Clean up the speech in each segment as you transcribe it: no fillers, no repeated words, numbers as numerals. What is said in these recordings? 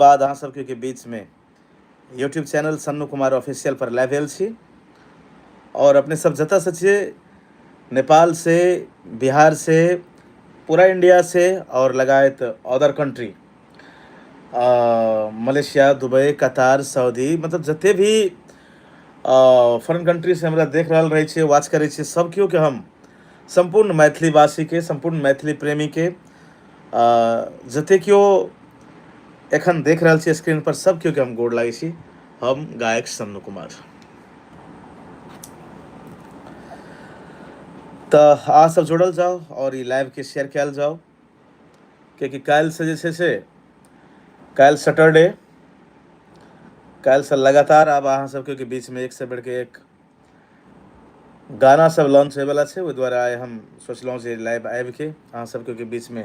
बाद अहाँ सबके के बीचमे YouTube channel Sannu Kumar official पर लाइव आयल छी और अपने सब जतऽसँ छियै, नेपाल से, बिहार से, पूरा इंडिया से और लगायत other country, Malaysia, Dubai, Qatar, Saudi, मतलब जते भी फॉरेन कंट्री से हमरा देख रहल रहै छियै, वॉच करै छियै, सब केओ के हम सम्पूर्ण मैथिली वासीके, सम्पूर्ण मैथिली प्रेमीके, जते केओ एखन देख रहल छी स्क्रीन पर, सब केओ के हम गोड़ लागै छी। हम गायक सन्नू कुमार। तऽ अहाँ सब जुड़ल जाउ और ई लाइव के शेयर कयल जाउ, कियाकि काल्हि से जे छै से काल्हि सैटरडे, काल्हि से लगातार आब अहाँ सबके के बीच में एक से बढ़ के एक गाना सब लॉन्च होयवला छै। ओहि दुआरे आइ हम सोचलहुँ जे लाइव आबिके अहाँ सबके के बीचमे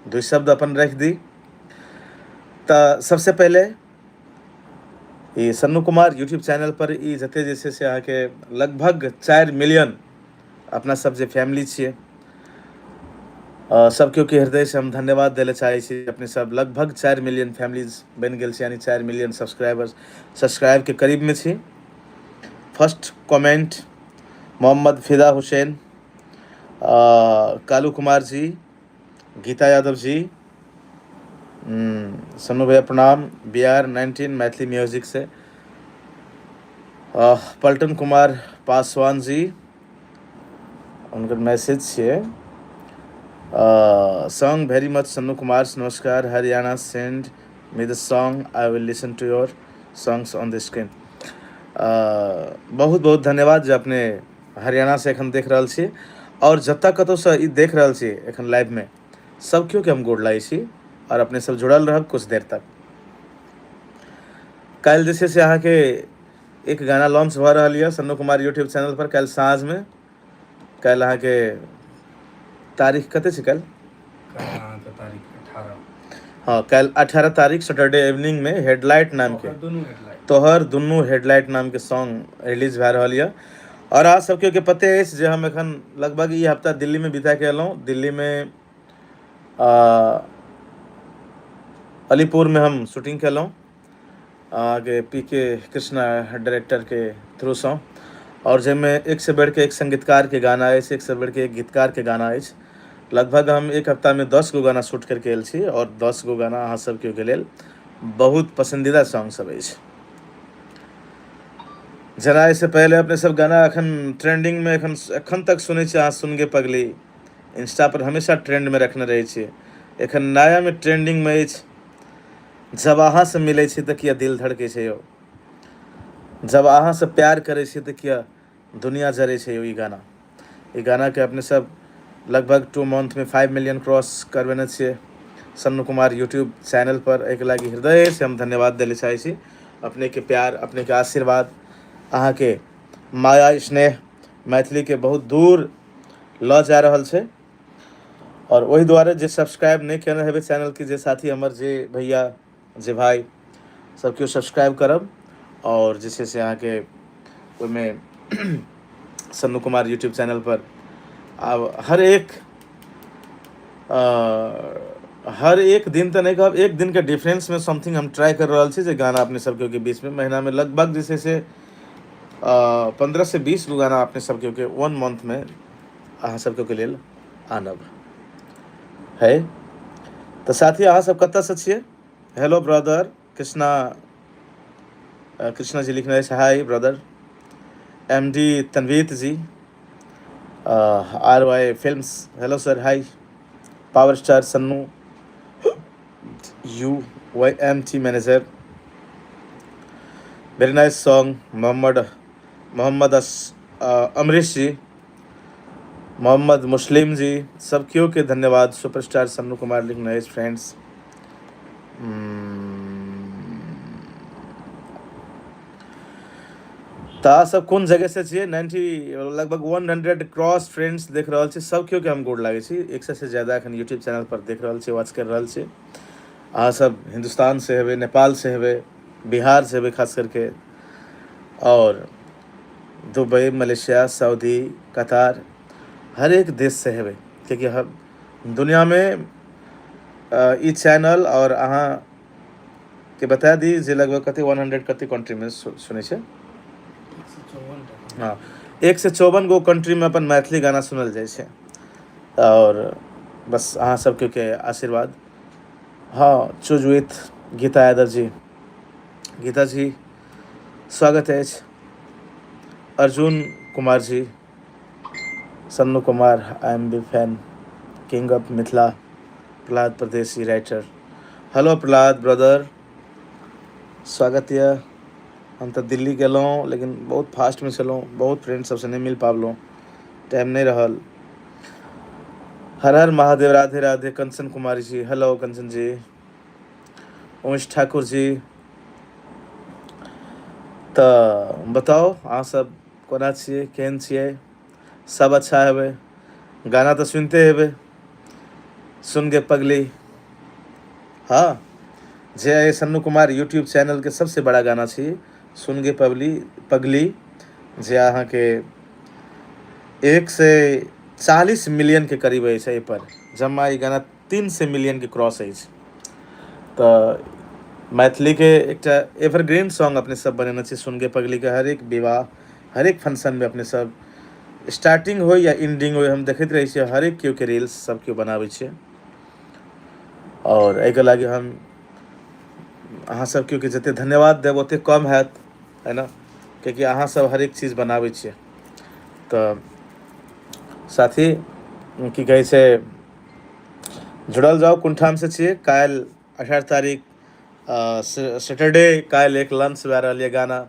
दू शब्द अपन राखि दी। तऽ सबसे पहिले ई सन्नू कुमार यूट्यूब चैनल पर ई जते जे छै से अहाँके लगभग 4 मिलियन अपना सब जे फैमिली छियै, सब केओ के हृदय से हम धन्यवाद दै लए चाहै छी। अपने सब लगभग 4 मिलियन फैमिलीज बनि गेल छी, यानी 4 मिलियन सब्सक्राइबर्स सब्सक्राइब के करीब में छी। फर्स्ट कमेंट मोहम्मद फिदा हुसैन, कालू कुमार जी, गीता यादव जी, सन्नू भैया प्रणाम, बी आर 19 मैथिली म्यूजिक से, पलटन कुमार पासवान जी, उनकर मैसेज छियै, सॉन्ग वेरी मच सन्नू कुमार, नमस्कार, Haryana, send me the song, I will listen to your songs on the screen. बहुत बहुत धन्यवाद जे अपने हरियाणा से एखन देख रहल छी और जतऽ कतौसँ ई देख रहल छी एखन लाइवमे, सब केओ के हम गोड़ लागै छी और अपने सब जुड़ल रहब कुछ देर तक। काल्हि जे छै से अहाँके एक गाना लॉन्च भऽ रहल यऽ सन्नू कुमार यूट्यूब चैनल पर काल्हि साँझमे। काल्हि अहाँके तारीख कते छै काल्हि? काल्हि अहाँके तारीख 18। हँ, काल्हि 18 तारीख सैटरडे इवनिंग में हेडलाइट नाम के तोहर दुनू हेडलाइट, तोहर दुनू हेडलाइट नाम के सॉन्ग रिलीज भए रहल यऽ। और अहाँ सबके के पते अछि जे हम एखन लगभग ई हफ्ता दिल्ली में बिता के एलहुँ। दिल्ली में अलीपुर में हम शूटिंग केलहुँ अहाँके पी के कृष्णा डायरेक्टर के थ्रूसँ, और जाहिमे एक से बढ़िके एक संगीतकार के गाना अछि, एक से बढ़िके एक गीतकार के गाना अछि। लगभग हम एक हफ्तामे 10 गो गाना शूट करके आयल छी और 10 गो गाना अहाँ सबके के लेल बहुत पसंदीदा सॉन्ग सब अछि। जेना एहिसँ पहिले अपने सब गाना एखन ट्रेंडिंगमे एखन एखन तक सुनै छी अहाँ, सुन गे पगली इंस्टा पर हमेशा ट्रेंडमे रखने रहै छी। एखन नयामे ट्रेंडिंगमे अछि जब अहाँसँ मिलै छी तऽ किया दिल धड़कै छै यौ, जब अहाँसँ प्यार करै छी तऽ किया दुनिया जरै छै यौ। ई गाना, ई गानाके अपने सब लगभग 2 मंथमे 5 मिलियन क्रॉस करबेने छियै सन्नू कुमार यूट्यूब चैनल पर। एहिके लागि हृदयसँ हम धन्यवाद दै लए चाहै छी। अपनेके प्यार, अपनेके आशीर्वाद, अहाँके माया स्नेह मैथिलीके बहुत दूर लऽ जा रहल छै। और ओहि दुआरे जे सब्सक्राइब नहि केने हेबै चैनलके, जे साथी हमर, जे भैया, जे भाई, सब केओ सब्सक्राइब करब और जे छै से अहाँके ओहिमे सन्नू कुमार यूट्यूब चैनल पर आब हर एक दिन तऽ नहि कहब, एक दिनके डिफरेंसमे समथिंग हम ट्राई कर रहल छी जे गाना अपने सबके के बीचमे महीनामे लगभग जे छै से 15 से 20 गो गाना अपने सबके के 1 मंथमे अहाँ सबके के लेल आनब है। तऽ साथी अहाँ सब कतऽसँ छियै? हेलो ब्रदर कृष्णा, कृष्णा जी लिखने अछि, hi brother. M D Tanveet ji, R Y films, hello sir, hi. Power star Sannu, U Y M T manager, very nice song. Mohammad Mohammad Amrish ji, Mohammad Muslim ji, सब केओ के धन्यवाद। Superstar Sannu Kumar लिखने अछि friends. तऽ अहाँ सब कोन जगह से छियै? 90 लगभग 100 क्रॉस फ्रेंड्स देख रहल छी, सब केओ के हम गोड़ लागै छी। 100 से ज्यादा एखन यूट्यूब चैनल पर देख रहल छी, वॉच कर रहल छी। अहाँ सब हिन्दुस्तान से हेबै, नेपाल से हेबै, बिहार से हेबै खास करके, और दुबई, मलेशिया, सऊदी, कतार, हर एक देश से हेबै, कियाकि हम दुनियामे ई चैनल और अहाँ के बता दी जे लगभग कते 100 कते कंट्रीमे सुनै छै। 154 टा। हँ, 154 गो कंट्रीमे अपन मैथिली गाना सुनल जाइ छै। आओर बस अहाँ सबके के आशीर्वाद। हँ, चूज विथ गीता यादव जी, गीता जी स्वागत अछि। Arjun Kumar ji, Sannu Kumar, I am be fan, king of Mithila, Prahlad Pardesi writer. Hello Prahlad brother, स्वागत यऽ। हम तऽ दिल्ली गेलहुँ लेकिन बहुत फास्टमे छलहुँ, बहुत फ्रेंड सबसँ नहि मिल पाबलहुँ, टाइम नहि रहल। हर हर महादेव, राधे राधे। कंचन कुमारी जी, हेलो कंचन जी। उमेश ठाकुर जी, तऽ बताउ अहाँ सब कोना छियै, केहन छियै? सब अच्छा हेबै। गाना तऽ सुनिते हेबै, सुन गे पगली। हाँ, जे है सन्नू कुमार यूट्यूब चैनल के सबसे बड़ा गाना छी सुन गे पगली पगली, जे अहाँके 140 मिलियन के करीब अछि। एहि पर जमा ई गाना 300 मिलियन के क्रॉस अछि। तऽ मैथिलीके एकटा एवरग्रीन सॉन्ग अपने सब बनेने छी सुन गे पगली के। हरेक विवाह, हरेक फंक्शनमे अपने सब स्टार्टिंग होइ या एंडिंग होइ, हम देखैत रहै छियै हरेक केओके रील्स सब केओ बनाबै छै। आओर एहिके लागि हम अहाँ सब केओके जते धन्यवाद देब ओते कम हैत, है ना? कियाकि अहाँ सब हरेक चीज बनाबै छियै। तऽ साथी की कहै छै, जुड़ल जाउ। कोन ठामसँ छियै? काल्हि 18 तारीख सैटरडे, काल्हि एक लंच भए रहल यऽ गाना।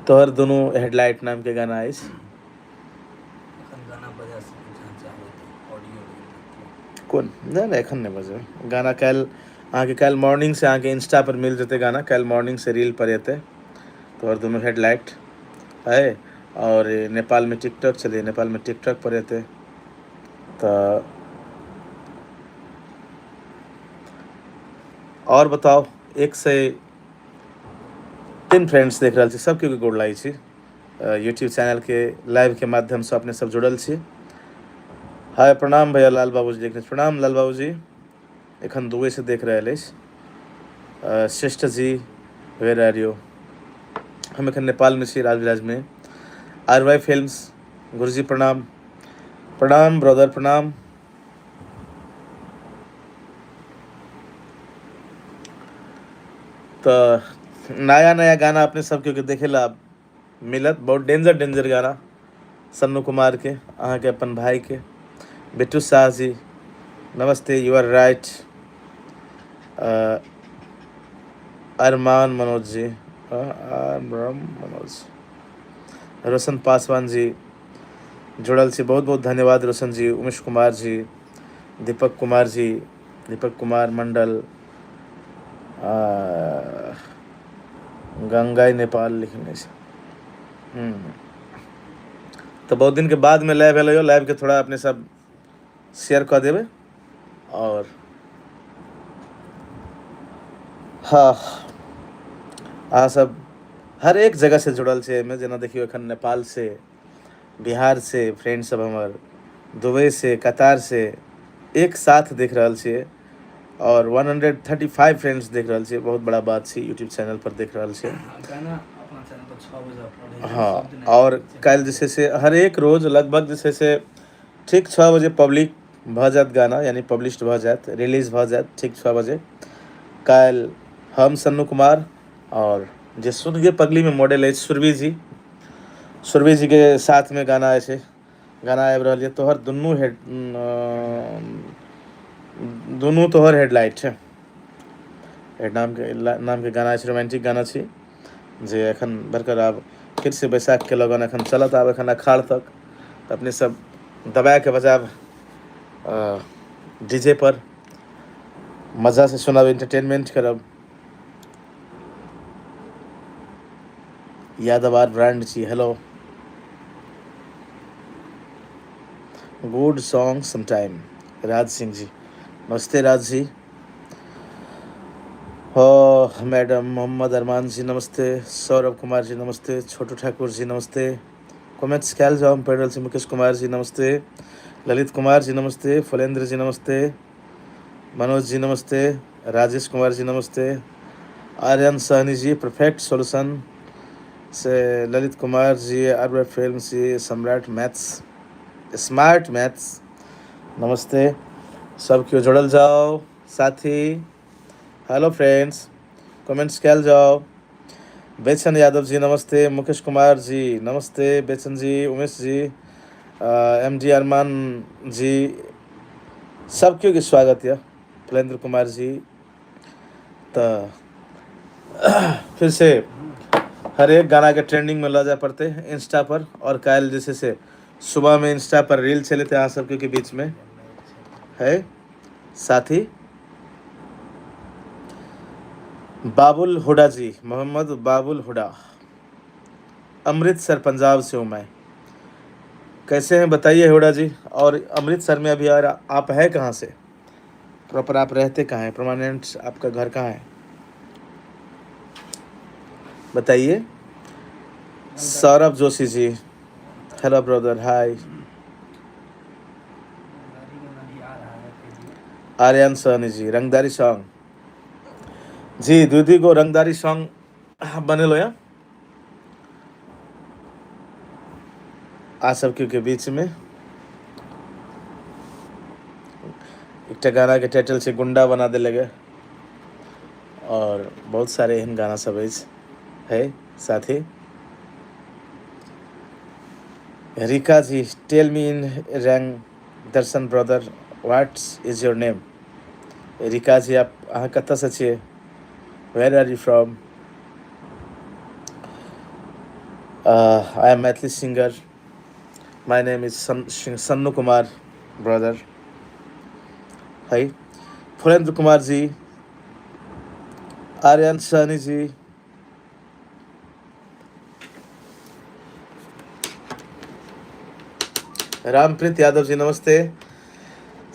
तोहर दुनू हेडलाइट नामके गाना अछि। एखन गाना बजा सकै छी अहाँ चाहबै तऽ, ऑडियो लेकिन। कोन? नहि नहि, एखन नहि बजेबै गाना। काल्हि अहाँके, काल्हि मॉर्निंगसँ अहाँके इंस्टा पर मिल जेतै गाना। काल्हि मॉर्निंगसँ रील पर एतै तोहर दुनू हेडलाइट है। आओर नेपालमे टिकटॉक चलिए, नेपालमे टिकटॉक पर एतै। तऽ आओर बताउ, 103 फ्रेंड्स देख रहल छी, सबके गोर लागै छी। यूट्यूब चैनलके लाइवके माध्यमसँ अपने सब जुड़ल छी। हाय, प्रणाम भैया, लाल बाबूजी देखने। प्रणाम लाल बाबूजी, एखन दुबईसँ देख रहल अछि। श्रेष्ठ जी, वेर आर यू? हम एखन नेपालमे छी, राजविराजमे। आर वाई फिल्म्स गुरुजी प्रणाम, प्रणाम ब्रदर, प्रणाम। तऽ नया नया गाना अपने सबके देखे ला मिलत, बहुत डेंजर डेंजर गाना सन्नू कुमार के, अहाँके अपन भाई के। बिट्टू शाह जी नमस्ते, you are right. Arman Manoj ji, Manoj Roshan Paswan ji जुड़ल छी, बहुत बहुत धन्यवाद रोशन जी। उमेश कुमार जी, दीपक कुमार जी, दीपक कुमार मंडल, गंगाई नेपाल लिखने छै। तऽ बहुत दिनके बादमे लाइव एलै। लाइवके थोड़ा अपने सब शेयर कऽ देबै। आओर हाँ, अहाँ सब हर एक जगह से जुड़ल छै एहिमे। जेना देखियौ, एखन नेपाल से, बिहार से फ्रेंड सब हमर, दुबई से, कतार से एक साथ देख रहल छियै। आओर 135 फ्रेंड्स देख रहल छियै, बहुत बड़ा बात छै। यूट्यूब चैनल पर देख रहल छियै। गाना अपना चैनल पर 6 बजे अपलोड होइ छै। हँ। सब दिन। आओर काल्हि जे छै से हरेक रोज लगभग जे छै से ठीक 6 बजे पब्लिक भऽ जायत गाना, यानी पब्लिश भऽ जायत, रिलीज भऽ जायत ठीक 6 बजे। काल्हि हम सन्नू कुमार आओर जे सुन गे पगलीमे मॉडल अछि सुरभि जी, सुरभि जीके साथमे गाना जे छै, गाना आबि रहल यऽ तोहर दुनू हेड दुनू तोहर हेडलाइट छै नामके गाना अछि। रोमांटिक गाना छी जे एखन बरकर आब फिर से बैसाखके लगन एखन चलत, आब एखन अखाड़ तक। तऽ अपने सब दबाके बजायब डीजे पर, मजा से सुनब, एंटरटेनमेंट करब। यादव आर ब्रांड छी, hello, good song sometime. Raj Singh ji नमस्ते, राज जी। हो मैडम, मोहम्मद अरमान जी नमस्ते, सौरभ कुमार जी नमस्ते, छोटू ठाकुर जी नमस्ते। कमेंट्स कयल जाउ, हम पढ़ि रहल छी। मुकेश कुमार जी नमस्ते। ललित कुमार जी नमस्ते, फलेंद्र जी नमस्ते, मनोज जी नमस्ते, राजेश कुमार जी नमस्ते, आर्यन सहनी जी परफेक्ट सॉल्यूशन से, ललित कुमार जी अरब फिल्म से, सम्राट मैथ्स स्मार्ट मैथ्स नमस्ते। सब केओ जुड़ल जाओ साथी। हेलो फ्रेंड्स, कमेंट्स कयल जाओ। बेचन यादव जी नमस्ते, मुकेश कुमार जी नमस्ते, बेचन जी, उमेश जी, एम डी अरमान जी, सब केओ के स्वागत यऽ। फलेंद्र कुमार जी, तऽ फिर से हर एक गाना के ट्रेंडिंग में लऽ जाय पड़तै इंस्टा पर। और काल्हि जे छै से सुबह में इंस्टा पर रील चलेतै अहाँ सबके के बीच में है साथी। बाबुल हुडा जी, मोहम्मद बाबुल हुडा, अमृतसर पंजाब से हूँ मैं। कैसे हैं बताइए हुडा जी। और अमृतसर में अभी और आप है कहाँ से? प्रॉपर आप रहते कहाँ हैं? परमानेंट आपका घर कहाँ है बताइए। Saurabh Joshi ji, hello brother, hi. Aryan Sahni ji, रंगदारी सॉन्ग जी, दीदी को रंगदारी सॉन्ग बनेलो या आ सबके के बीच में एकटा गाना के टाइटल छै गुंडा बना देले गे, और बहुत सारे एहन गाना सब अछि है साथी। Rika ji, tell me in रंग Darshan brother, what is your name? Rika ji, आप अहाँ कतऽसँ छियै? Where are you from? I am Maithili singer, my name is Sannu Kumar brother. है फुलेंद्र कुमार जी, आर्यन सहनी जी, रामप्रीत यादव जी नमस्ते।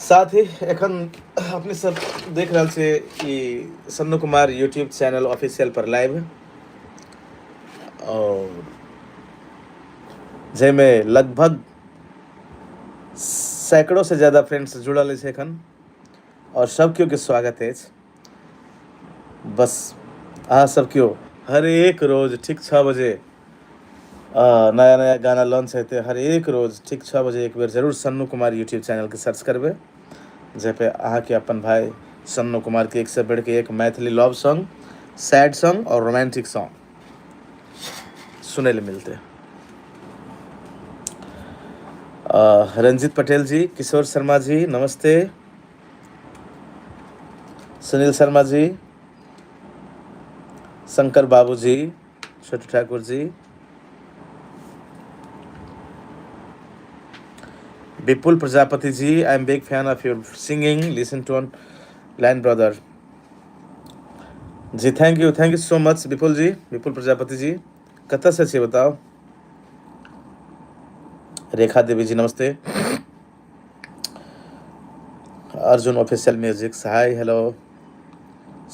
साथ ही एखन अपने सब देख रहल छियै ई Sannu Kumar YouTube channel official पर लाइव, और जाहिमे लगभग सैकड़ों से ज़्यादा फ्रेंड्स जुड़ल अछि एखन, और सब केओ के स्वागत अछि। बस अहाँ सब केओ हर एक रोज ठीक 6 बजे नया नया गाना लॉन्च हेतै। हर एक रोज ठीक 6 बजे एक बेर जरूर सन्नू कुमार यूट्यूब चैनल के सर्च करबै, जाहिपर अहाँके अपन भाई सन्नू कुमार के एक से बढ़ के एक Maithili love song, sad song और रोमांटिक सॉन्ग सुनै लए मिलतै। रंजित पटेल जी, किशोर शर्मा जी नमस्ते, सुनील शर्मा जी, शंकर बाबू जी, छोटू Thakur ji, Vipul Prajapati ji, I am big fan of your singing, listen to on line brother ji. Thank you, thank you so much Vipul ji, Vipul Prajapati ji. कतऽसँ छियै बताउ? रेखा देवी जी नमस्ते, Arjun official music, hi hello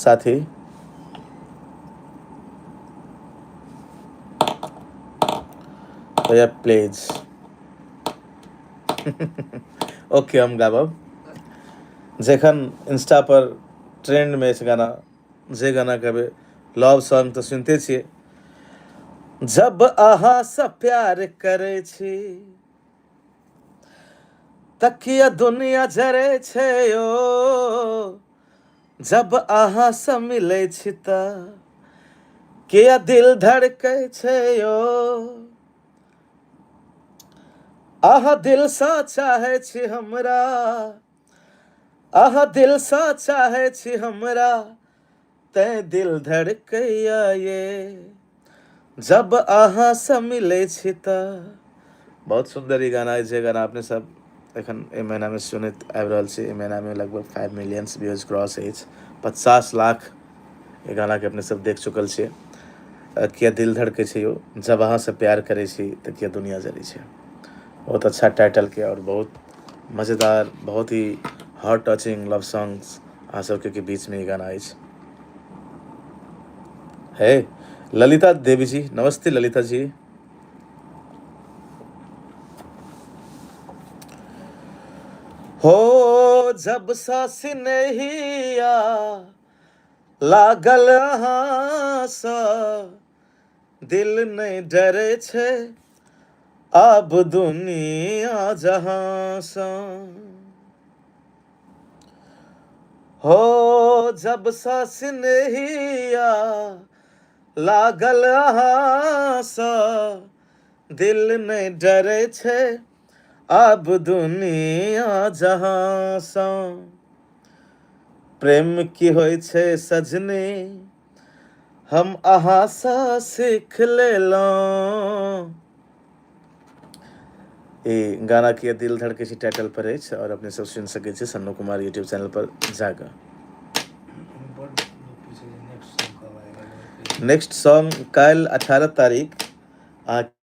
साथी। भैया please okay, हम गाबब जखन Insta पर trained में अछि गाना, जे गाना कहबै लव सॉन्ग तऽ सुनिते छियै। जब अहाँसँ प्यार करै छी तकिया दुनिया जरै छै ओ, जब अहाँसँ मिलै छी तऽ किया दिल धड़कै छै ओ, अहाँ दिलसँ चाहै छी हमरा, अहाँ दिलसँ चाहै छी हमरा, तैं दिल धड़कैया ये, जब अहाँसँ मिलै छी तऽ। बहुत सुन्दर ई गाना अछि, जे गाना अपने सब एखन एहि महीनामे सुनैत आबि रहल छी। एहि महीनामे लगभग 5 मिलियन्स व्यूज क्रॉस अछि, 50 लाख एहि गानाके अपने सब देख चुकल छियै। किया दिल धड़कै छै यौ, जब अहाँसँ प्यार करै छी तऽ किया दुनिया जरै छै। बहुत अच्छा टाइटलके और बहुत मजेदार, बहुत ही हार्ट टचिंग लव सॉन्ग्स अहाँ सबके के बीचमे ई गाना अछि। हे ललिता देवी जी नमस्ते, ललिता जी। हो जब सा सिनेहिया लागल अहाँसँ, दिल नहि डरै छै आब दुनिया जहाँसँ। हो जब सा सिनेहिया लागल अहाँसँ, दिल नहि डरै छै आब दुनिया जहाँसँ। प्रेम की होइ छै सजनी, हम अहाँसँ सीख लेलहुँ। ई गाना के दिल धड़कै छै टाइटल पर अछि और अपने सब सुनि सकै छी सन्नू कुमार यूट्यूब चैनल पर जाकऽ। बड लोक पूछै छै नेक्स्ट सॉन्ग कब आएगा? नेक्स्ट सॉन्ग काल्हि 18 तारीख अहाँके